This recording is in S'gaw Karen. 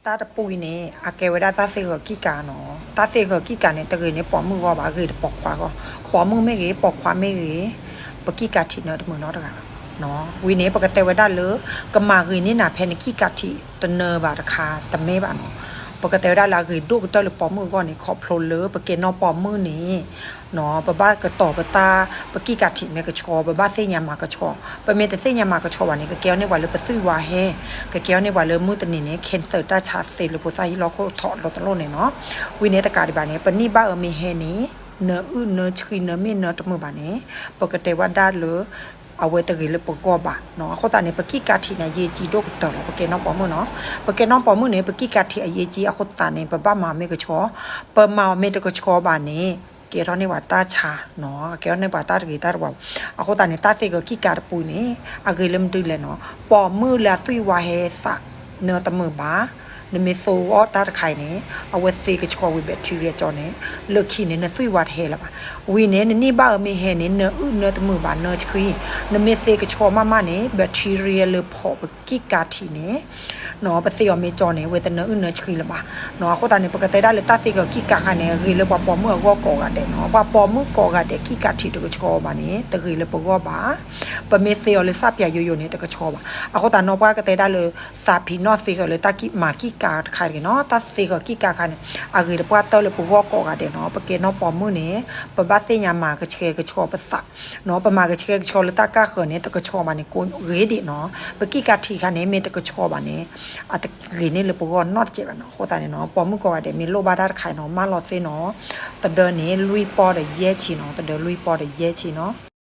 တၢ်တပူၤအံၤန့ၣ် အကဲဝဲဒၣ်တၢ်သ့ဂၢၤကံၣ်ကးနီၤ. တၢ်သ့ဂၢၤကံၣ်ကးန့ၣ် တဂ့ၤန့ၢ်ပိာ်မုၣ်အဂီၢ်ဘၣ်, ဂ့ၤတပိာ်ခွါအဂီၢ်. ပိာ်မုၣ်မ့ၢ်ဂ့ၤ, ပိာ်ခွါမ့ၢ်ဂ့ၤ, ပကံၣ်ကးထံးနၢတမုာ်နီတဂၤဘၣ်နီၤ. ဝံၤန့ၣ် ပကတဲဝဲဒၣ်လၢ ကမၤဂ့ၤန့ၢ်နၤဖဲနကံၣ်ကးထံးတနၢဘၣ်တခါ တမ့ၢ်ဘၣ်နီၤ. ပကတဲဝဲဒၣ်လၢအဂ့ၤဒိၣ်ကတၢၢ်လၢပိာ်မုၣ်အဂီၢ်န့ၣ် ခီဖျိလၢပကဲနီၢ်ပိာ်မုၣ်န့ၣ် နီၤ, ပဘၣ်ကတီၤပတၢ်, ပကံၣ်ကးထံးမ့ၢ်ကဆှီ, ပဘၣ်သ့ၣ်ညါမၤကဆှီ, ပမ့ၢ်တသ့ၣ်ညါမၤကဆှီဘၣ်န့ၣ် ကကဲထီၣ်န့ၢ်ပှၤလၢပသွံၣ်ဝါဟဲ, ကကဲထီၣ်န့ၢ်ပှၤလၢမုၢ်တနံၤန့ၣ် cancer တၢ်ဆါသ့လၢဖိသၣ်ဟံၣ်လီၢ်ခိၣ်ထီၣ်လိၤတလိၣ်န့ၣ်နီၤ. ဝံၤန့ၣ်တကးဒံးဘၣ်န့ၣ် ပနံၣ်ဘၣ်အၢမ့ၢ်ဟဲန့ၣ် နၢအုၣ်နၢဆှံနၢမ့ၢ်နၢတမုာ်ဘၣ်န့ၣ် ပကတဲဝဲဒၣ်လၢ အဝဲတဂ့ၤလၢပဂီၢ်ဘၣ်နီၤ. အဃိသတးန့ၣ် ပကံၣ်ကးထံးန့ၣ် အရေးကြီးဒိၣ်ကတၢၢ်လီၤ. ပကဲနီၢ်ပိာ်မုၣ်နီၤ. ပကဲနီၢ်ပိာ်မုၣ်န့ၣ် ပကံၣ်ကးထံးအရေးကြီးအဃိသတးန့ၣ် ပဘၣ်မၤမ့ၢ်ကဆှီ, ပမၤအီၤမ့ၢ်တကဆှီဘၣ်န့ၣ် ကဲထီၣ်န့ၢ်ပှၤတၢ်ဆါနီၤ, ကဲထီၣ်န့ၢ်ပှၤတၢ်တဂ့ၤတၢ်တဝါ. အဃိသတးန့ၣ် တၢ်သ့ဂၢၤကံၣ်ကးတပူၤန့ၣ် အဂ့ၤလၢမနုၤလဲၣ်နီၤ. ပိာ်မုၣ်လၢအသွံၣ်ဝါဟဲသး နၢတမုာ်ဘၣ်, နမ့ၢ်သိအီၣ်တၢ်တခါအံၤန့ၣ် အဝဲသ့ကဆှီဝံၤ bacteria ကၠီန့ၣ် လၢခံန့ၣ် နသွံၣ်ဝါတဟဲလၢၤဘၣ်. ဝံၤန့ၣ် နနံၣ်ဘၣ်အၢမ့ၢ်ဟဲန့ၣ် နၢအုၣ်နၢတမုာ်ဘၣ် နၢဆှံ, နမ့ၢ်သ့ကဆှီမးမးန့ၣ် bacteria လၢဖီၣ်ပကံၣ်ကးထံးန့ၣ် နီၤ, ပသ့အီၤမ့ၢ်ကၠီန့ၣ် ဝဲတနၢအုၣ်နၢဆှံလၢၤဘၣ်နီၤ. အဃိသတးန့ၣ် ပကတဲဒၣ်လၢတၢ်သ့ဂၢၤကံၣ်ကးခါန့ၣ် ဂ့ၤလၢပှၤပိာ်မုၣ်အဂီၢ်ကိးဂၤဒဲးနီၤ. ပှၤပိာ်မုၣ်ကိးဂၤဒဲး ကံၣ်ကးထံးတကဆှီဘၣ်န့ၣ် တဂ့ၤလၢပဂီၢ်ဘၣ်. ပမ့ၢ်သ့အီၤလၢစၣ်ပၠးယိယိန့ၣ် တကဆှီဘၣ်. အဃိသတးနီၤ ပှၤကတဲဒၣ်လၢ သးဖံးနီၣ်သ့ဂၢၤလၢတၢ်မၤကံၣ်ကးတခါတဂ့ၤနီၤ. တၢ်သ့ဂၢၤကံၣ်ကးခါန့ၣ် အဂ့ၤတပှၢ်တၢၢ်လၢပဂီၢ်ကိးဂၤဒဲးနီၤ. ပကဲနီၢ်ပိာ်မုၣ်န့ၣ် ပဘၣ်သ့ၣ်ညါမၤကဆှဲကဆှီပသးနီၤ. ပမၤကဆှဲကဆှီလၢတၢ်ကၢ်ဃၢၤန့ၣ် တကဆှီဘၣ်န့ၣ် ကိးဂ့ၤဒံးနီၤ. ပကံၣ်ကးထံးခါန့ၣ် မ့ၢ်တကဆှီဘၣ်န့ၣ် အတဂ့ၤန့ၢ်လၢပဂီၢ်နီတစဲးဘၣ်နီၤ. အဃိသတးန့ၣ်နီၤ ပိာ်မုၣ်ကိးဂၤဒဲး မ့ၢ်လိၣ်ဘၣ်တၢ်တခါနီၤ မၢလီၤသ့နီၤ. တဒၢန့ၣ် လွံၢ်ပီၢ်ဒီးယဲၢ်ဆံနီၤ. တဒၢလွံၢ်ပီၢ်ဒီးယဲၢ်ဆံနီၤ.